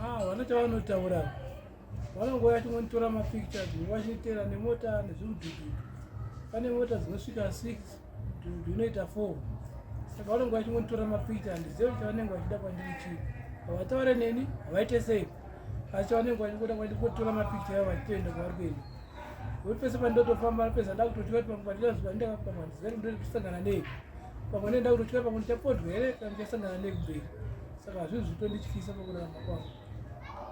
Ah, vana chavanotaura vanongouya vachingonditora mapictures vachitera nemota nezvimudhudhudhu. Pane mota dzinosvika 6 mudhudhudhu inoita 4 saka vanonge vachingonditora mapicture handizive kuti chavanenge vachida kwandiri chii. Havataure neni havaite sei asi chavanenge vachingoda kwandiri mapicture yavo vachitoenda kwavari kuenda. Nokuti pese pandinotofamba pese ndakutotya kuti pamwe pandinazwa ndakapamwe handizive kuti ndosangana nei. Pamwe ndenda kutotya pamwe ndichapondwa here kana ndichasangana nei kumberi. Saka hazvinhu zvitondityisa pakurarama kwangu.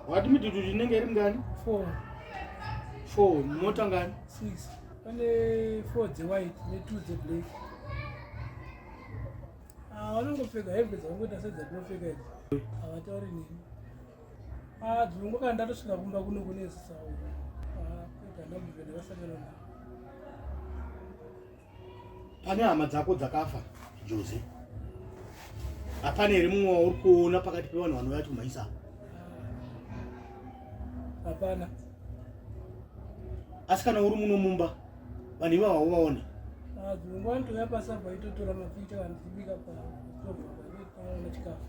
Wati midhudhudhu inenge iri mingani? 4. 4 mota ngani? 6. Pane 4 dzewhite ne2 dzeblack. Ah, vanongopfeka hembe dzavangoita sedzandinopfeka idzi. Havatauri neni. Ah, dzimwe nguva kana ndatosvika kumba kuno kune zisau. Ah, kuita ndambobve ndakasangana navo. Pane hama dzako dzakafa Jose, hapana here mumwe wauri kuona pakati pevanhu vanouya chikumhanyisa? Hapana. Asi kana uri muno mumba vanhu ivava hauvaone? Ah, dzimwe nguva ndouya pasabva itotora mapicha kana ndichibika paona chikafu.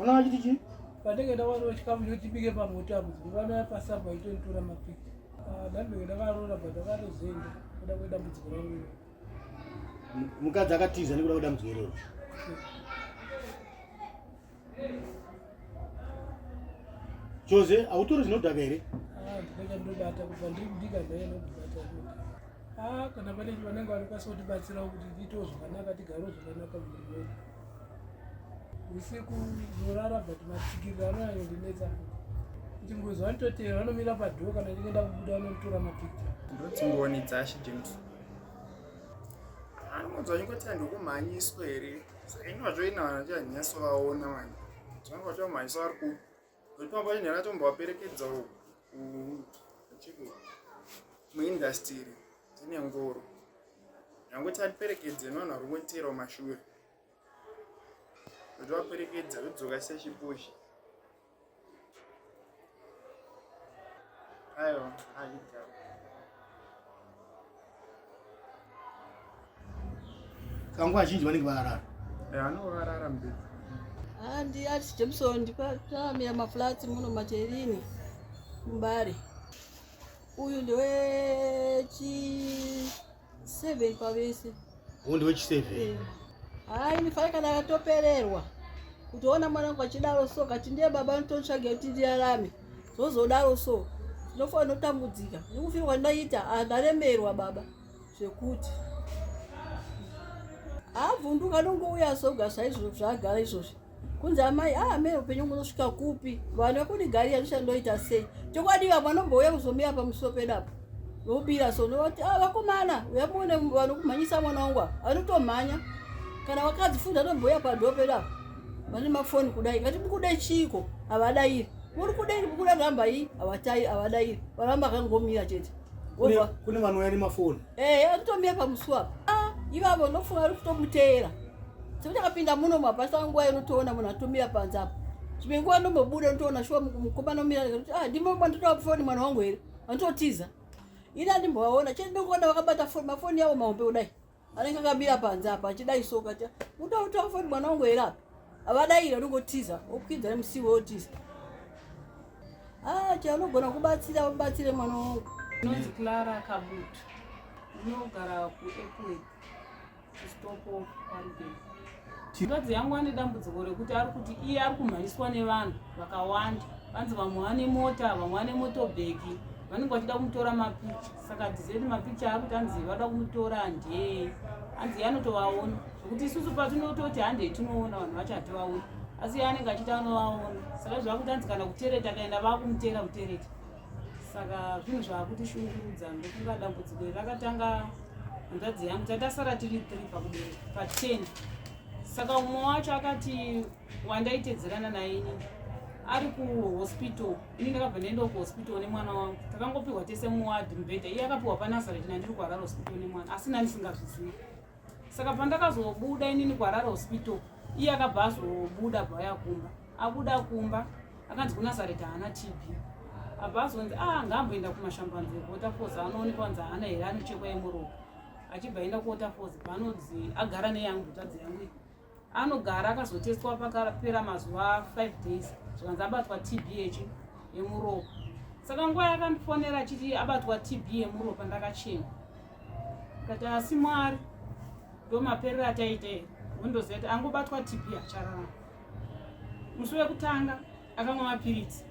Ona vachiti chii? Pandenge ndawana chikafu chotibike pamoto apo, dzimwe nguva ndouya pasabva itotora mapicha. Ah, ndambenge ndakaroora but ndakatozoenda kuda kwedambudziko rangu iro. Mukadzi akatiza nekuda kwedambudziko iroro. Jose, hautori zvinodhaka here? Ah, ndinoita ndinobata kubva ndiri kudika ndaiye nokubata. Ah, kana pane vanenge vanokwanisa kutibatsirawo kuti tiitewo zvakanaka tigarewo zvakanaka mumhuri medu. Usiku ndorara but matsikiriro anonyanyondinetsa futi. Kuti ngozi vanototera vanomira padhoo kana ndinge ndakubuda vanotora mapicture. Ndoti ngoni dzashe James. Anongonzwa achingoti andikumhanyiswa here? Saka ini vacho ina vanhu vacho manje. Vanenge vachivamhanyisa vari kupi? Kuti pamba pacho ndakatombovaperekedza muindastiri dzine ngoro. Ndangoti atiperekedze nevanhu vari kungoteera kumashure. Ndotovaperekedza todzoka sechipushi. Aiwa, achidhakwa. Kanguva zhinji vanenge varara. Eh, vanenge varara mbedzi. Ah, ndi Alice Jameson ndipamira maflats muno Materini kuMbare. Uyu ndewechi 7 pavese. Uyu ndewechi 7. Eh. Hayi ndifane kana akatopererwa kutoona mwana wangu achidaro so kati ndiye baba anototsvaga kuti ndirarame zvozodaro so ndinofanira kutambudzika nekufirwa ndaita ah, ndaremerwa baba zvekuti abvunduka anongouya soga saizvozvo zvaagara izvozvi kunzi amai ah amai upenyu unosvika kupi vanhu vekunigarira ndichandoita sei chokwadi vamwe vanombouya kuzomira pamusuo pedu apo vobira so ndovati ah vakomana uya muone vanokumhanyisa mwana wangu apa vanotomhanya kana vakadzi futi vanombouya padoo pedu apo vane mafoni kudai ngati mukude chiiko havadairi muri kudei mukuda ramba iyi havatai havadairi varamba akangomira chete kune vanouya nemafoni eh anotomira pamusuo apa ah ivavo ndofunga vari kutomuteera sekuti akapinda muno mapasa nguva inotoona munhu atomira panze apa zvimwe nguva ndombobuda ndotoona shuwa mukomana omira kuti ah ndimo manditoa foni mwana wangu here anototiza ini andimbovaona chete ndongoona vakabata foni mafoni yavo mahombe kudai anenge akamira panze apa achidai so kati utotora foni mwana wangu here apa havadairi anongotiza okwidza nemusiwo otiza ah chaanogona kubatsira ubatsire mwana wangu Ndinonzi Clara Kabutu. Ndinogara kuEpworth kuStop kwaRubeni. Hanzvadzi yangu ane dambudziko rekuti ari kuti iye ari kumhanyiswa nevanhu vakawanda. Vanzi vamwe vane mota, vamwe vane motobheki, vanenge vachida kumutora mapicha. Saka hatizive kuti mapicha ari kuti anzi vada kumutora ndee. Hanzi iye anotovaona zvekuti isusu patinototi handei tinoona vanhu vacho hativaoni. Asi iye anenge achiti anovaona. Saka zvakuti hanzi kana kutereta akaenda vakumutera kutereta. Saka zvinhu zvakutishungurudza ndofunga dambudziko iri rakatanga hanzvadzi yangu tatasara tiri 3 pakubereka pa 10 saka umwe wacho akati wandaitedzerana naye inini ari kuhospital ini ndakabva ndaendawo kuhospital nemwana wangu takangopihwa tese muwadhi mubhedha iye akapiwa panazareti nandiri kuharare hospital nemwana asi nandisingazvizivi saka pandakazobuda inini kuharare hospital iye akabva azobuda bvauya kumba abuda kumba akanzi kunazareti haana tb abva azonzi ah ngaamboenda kumashambanzi ekuwaterfalls anoonekwa kunzi haana here anochekwa yemuropa achibva aenda kuwaterfalls paanonzi agara neyangu hanzvadzi yangu iyi. Anogara akazotestwa pakapera mazuva 5 days zvikanzi abatwa TB yechi yemuropa. Saka nguva yakandifonera achiti abatwa TB yemuropa ndakachema. Kati asi Mwari ndomaperero ataita here? Wondoziva kuti angobatwa TB achararama. Musi wekutanga akamwa mapiritsi.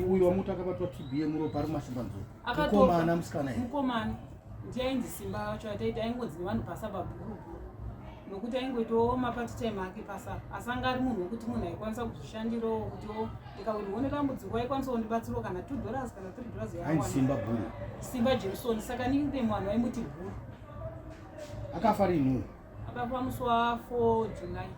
Uyu wamuti akabatwa TB yemuropa ari kumasimbanzou. Mukomana musikana here? Mukomana ndiye ainzi Simba wacho ataita aingonzi nevanhu pasaba bhurubhuru nokuti aingoitawo mapati time ake pasaba asi anga ari munhu wekuti munhu aikwanisa kuzvishandirawo kutiwo ndikawirwa nedambudziko aikwanisa kundibatsirawo kana $2 kana $3 yawana. Simba bhuru. Simba Jameson saka nickname vanhu vaimuti bhuru. Akafa rini? Akafa musi wa 4 July.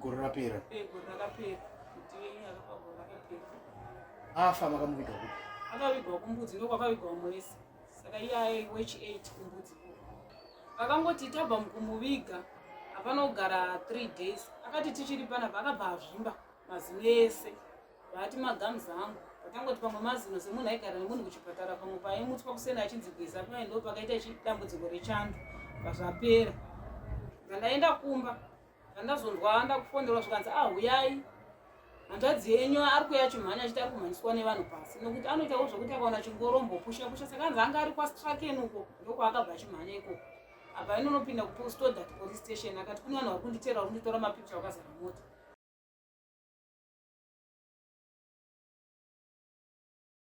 Gore rapera. Eh, gore rakapera. Kuti akafa gore rakapera. Afa makamuviga kupi? Akavigwa kumbudzi ndokwakavigwa mwese. Saka iye aive wechi 8 kumbudzi. Vakangoti tabva mukumuviga hapana kugara 3 days. Akati tichiri panapa akabva azvimba mazino ese. Vati magums angu patangoti pamwe mazino semunhu aigara nemunhu kuchipatara pamwe paimutswa kuseni achinzi geza pamwe ndo pakaita dambudziko rechando pazvapera. Ndandaenda kumba ndandazonzwa ndakufonderwa zvikanzi ah huyai hanzvadzi yenyu ari kuuya achimhanya achiti ari kumhanyiswa nevanhu pasi nokuti anoitawo zvekuti akaona chingoro ombopusha pusha saka anzi anga ari kwastraken uko ndokwaakabva achimhanya ikoko. Apa inonopinda kuStodart police station akati kune vanhu vari kunditeera vari kunditora mapicture vakazara mota.